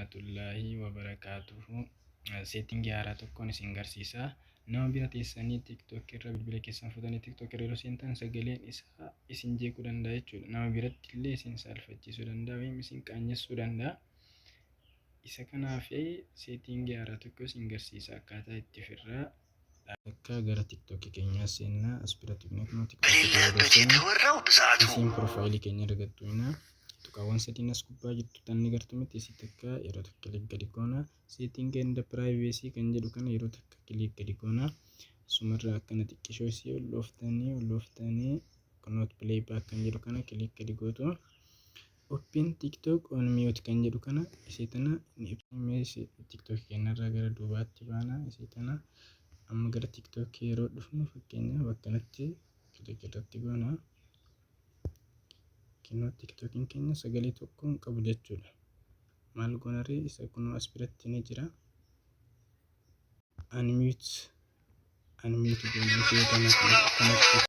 Warahmatullaahi wabarakaatuhu. Setting haaraa tokkoon isin garsiisa. Nama bira teessanii TikTok irra bilbila keessan fuutanii TikTok irra yeroo seentan sagaleen isaa isin jeequu danda'a jechuudha. Nama biratti illee isin saalfachiisuu danda'a yookiin isin qaanyessuu danda'a. Isa kanaaf setting haaraa tokko isin garsiisa, akkaataa itti ofirraa akka gara TikTok keenyaa seennaa. As bira tuqnee kunoo TikTok በሌለበት yeroo seennu የተወራው ብዛቱ isiin profile keenya argattu ina tuqaawwan sadiin as gubbaa jirtu tanni gartu miti. Isii takka yeroo takka click gadi goona. Setting and privacy kan jedhu kana yeroo takka click gadi goona. Sumarraa akkana xiqqishoo isii ol dhooftanii ol dhooftanii not playback kan jedhu kana click gadi gootu. Open TikTok on mute kan jedhu kana isii tana ni ibsa. TikTok keenyarraa gara duubaatti baana. Isii tana amma gara TikTok yeroo dhufnu, fakkeenyaaf, akkanatti click irratti goona. Kunoo TikTokiin keenya sagalee tokko hin qabu jechuudha. Maal goonaree? Isa kunoo as biratti ni jira. Unmute, unmute goona ishee kana kanatti.